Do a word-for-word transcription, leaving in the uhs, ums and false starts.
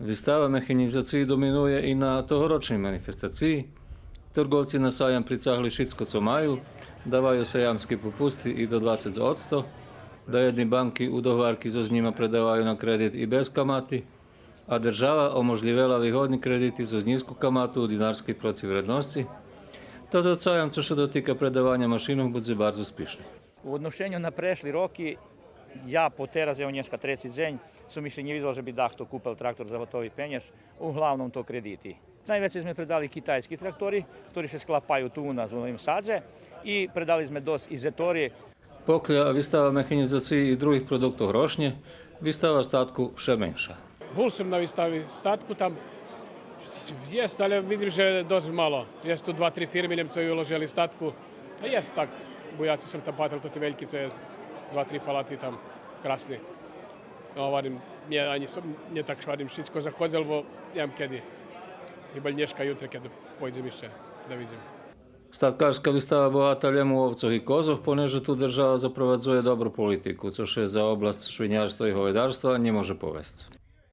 Вистава механїзациї доминує и на тогорочней манифестациї. Торґовци на саям прицагли шицко цо маю, даваю саямски попусти и до двацец одсто. Даєдни банки у договарки зоз нїма предаваю на кредит и без камати, а держава оможлївела вигодни кредити зоз нїзку камату у динарскей процивредносци. Тото саям, цо ше дотика предаваня машинох, будзе барз успишни. У одношеню на прешли роки, я потераз, ево, нєшка треци дзень, сом ище нє видзел же би дахто купел трактор за готови пенєж, углавном то кредити. Найвецей зме предали китайски трактори, хтори ше склапаю ту у нас у Новим Садзе, и предали зме досц и зетори. Покля вистава механїзациї и других продуктох рошнє, вистава статку вше менша. Бул сом на вистави статку там. Єст, але видзим же досц мало. Єст ту два-три фирми лєм цо уложели статку. А єст так, буяци сом там патрел, тоти вельки цо єст, два-три фалати там красни. Гварим, нє, анї сом, нє так гварим шицко заходзел, бо нємам кеди. Хиба нєшка, ютре кед пойдзем ище да видзим. Статкарска вистава богата лєм у овцох и козох, понеже ту держава запровадзує добру политику, цо ше за обласц швинярства и говедарства нє може повесц.